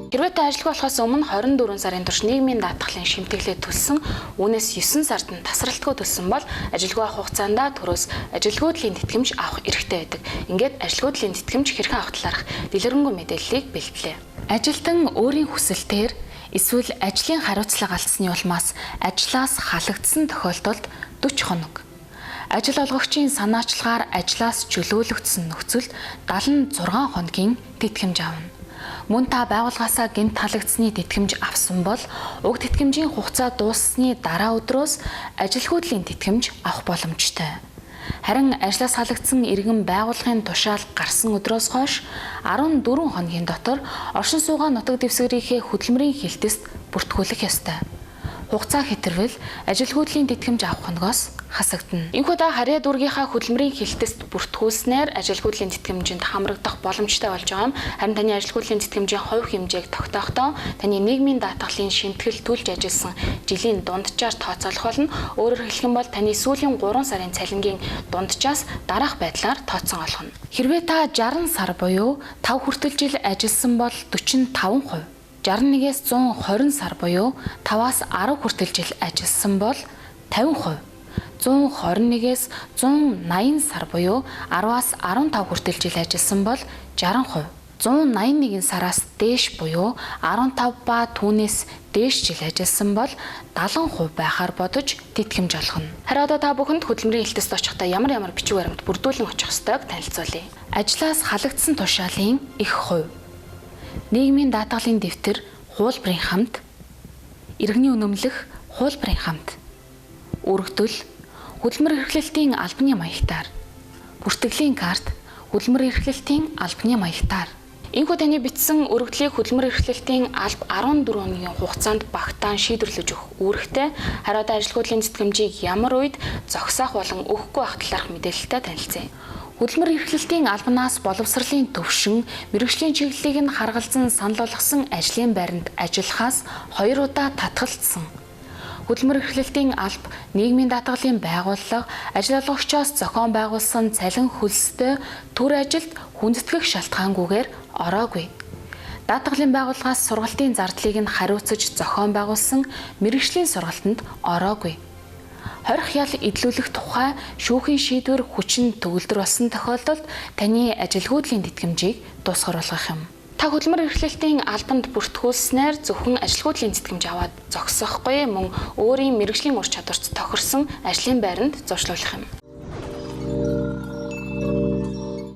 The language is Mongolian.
Хэрвээ та ажилгүй болохоос өмнө 24 сарын турш нийгмийн даатгалын шимтгэлээ төлсөн, үүнээс 9 сард нь тасралтгүй төлсөн бол ажилгүй авах хугацаанд төрөөс ажилгүйдлийн тэтгэмж авах эрхтэй байдаг. Ингээд ажилгүйдлийн тэтгэмж хэрхэн авах талаарх дэлгэрэнгүй мэдээллийг бэлтлээ. Ажилтан өөрийн хүсэлтээр эсвэл ажлын хариуцлага алдсны улмаас ажлаас халагдсан тохиолдолд 40 хоног. Ажил олгогчийн санаачлагаар ажлаас чөлөөлөгдсөн нөхцөлд 76 хоногийн тэтгэмж авна. Мөн та байгууллагаасаа гэмт халагдсаны тэтгэмж авсан бол уг тэтгэмжийн хугацаа дууссаны дараа өдрөөс ажилгүйдлийн тэтгэмж авах боломжтой. Харин ажлаас халагдсан иргэн байгууллагын тушаал гарсан өдрөөс хойш 14 хоногийн дотор оршин суугаа нутаг дэвсгэрийнхээ хөдөлмөрийн хилтэст бүртгүүлэх ёстой. Хугацаа хэтэрвэл ажилгүйдлийн тэтгэмж авах хоногоос хасагдана. Энэхүү та харьяа дүүргийнхаа хөдөлмөрийн хилтэст бүртгүүлснээр ажилгүйдлийн тэтгэмжинд хамрагдах боломжтой болж байгаа юм. Харин таны ажилгүйдлийн тэтгэмжийн хувь хэмжээг тогтоохдоо таны нийгмийн даатгалын шимтгэл төлж ажилласан жилийн дунджаар тооцоолох болно. Өөрөөр хэлэх юм бол таны сүүлийн 3 сарын цалингийн дунджаас дараах байдлаар тооцсон олгоно. Хэрвээ та 60 сар буюу 5 хүртэл жил ажилласан бол 45%, 61-ээс 120 сар буюу 5-аас 10 хүртэл жил ажилласан бол 50%, 121-ээс 180 сар буюу 10-аас 15 хүртэл жил ажилласан бол 60%, 181 сараас дээш буюу 15 ба түүнээс дээш жил ажилласан бол 70% байхаар бодож тэтгэмж олгоно. Харин одоо та бүхэнд хөдөлмөрийн хэлтэст очихдоо ямар ямар бичиг баримт бүрдүүлэн очих ёстойг танилцуулъя. Ажлаас халагдсан тушаалын их хувь, нийгмийн даатгалын дэвтэр хуулбарын хамт, иргэний үнэмлэх хуулбарын хамт, өргөдөл, хөдөлмөр эрхлэлтийн албаны маягтаар, бүртгэлийн карт, хөдөлмөр эрхлэлтийн албаны маягтаар. Энэхүү таны бичсэн өргөдлийг хөдөлмөр эрхлэлтийн алба 14 хоногийн хугацаанд багтаан шийдвэрлэж өгөх үүрэгтэй. Харин одоо ажилгүйдлийн тэтгэмжийг ямар үед зогсоох болон өгөхгүй байх талаарх мэдээлэлтэй танилцъя. Хөдөлмөр эрхлэлтийн албанаас боловсролын төвшин, мэргэжлийн чиглэлийг нь харгалзан санал болгосон ажлын байранд ажиллахаас 2 удаа татгалцсан. Хөдөлмөр эрхлэлтийн алба, нийгмийн даатгалын байгууллага, ажил олгогчоос зохион байгуулсан цалин хөлстэй төр ажилд хүндэтгэх шалтгаангүйгээр ороогүй. Даатгалын байгууллагаас сургалтын зардлыг нь хариуцаж зохион байгуулсан мэргэжлийн сургалтанд ороогүй. Хорих ял эдлүүлэх тухай шүүхийн шийдвэр хүчин төгөлдөр болсон тохиолдолд таны ажилгүйдлийн тэтгэмжийг дуусгаруулах юм. Та хөдөлмөр эрхлэлтийн албанд бүртгүүлснээр зөвхөн ажилгүйдлийн тэтгэмж аваад зогсохгүй, мөн өөрийн мэргэжлийн ур чадварт тохирсон ажлын байранд зуршлуулах юм.